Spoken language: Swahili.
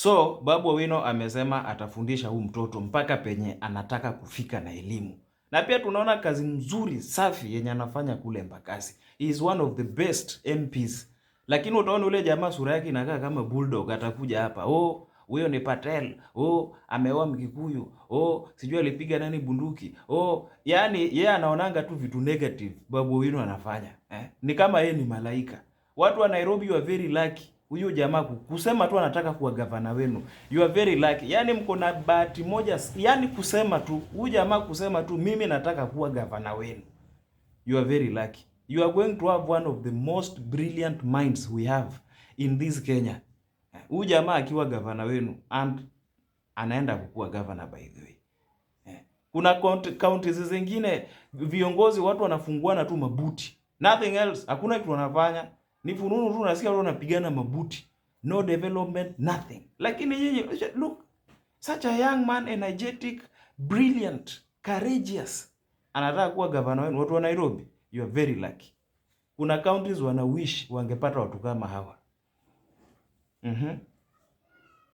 So Babu Owino amesema atafundisha huu mtoto mpaka penye anataka kufika na elimu. Na pia tunaona kazi mzuri safi yenye anafanya kule Embakasi. He is one of the best MPs. Lakini utaona ule jamaa sura yake inakaa kama bulldog, atakuja hapa. "Oh, huyo ni Patel. Oh, ameoa Mkikuyu. Oh, sijui alipiga nani bunduki." Oh, yani yeye anaonanga tu vitu negative Babu Owino anafanya. Eh? Ni kama yeye ni malaika. Watu wa Nairobi, you are very lucky. Huyu jamaa kusema tu anataka kuwa gavana wenu. You are very lucky. Yani mko na bahati moja, yani kusema tu, huyu jamaa kusema tu, "Mimi nataka kuwa gavana wenu." You are very lucky. You are going to have one of the most brilliant minds we have in this Kenya. Huyu jamaa akiwa gavana wenu, and anaenda kukuwa gavana, by the way. Kuna counties zingine viongozi, watu wanafunguana tu mabuti. Nothing else. Hakuna kitu wanafanya. Ni fununu tu, unasikia watu wanapigana mabuti. No development, nothing. Lakini nyinyi, look, such a young man, energetic, brilliant, courageous. Anataka kuwa gavana wenu. Watu wa Nairobi, you are very lucky. Kuna counties wana wish wangepata watu kama hawa.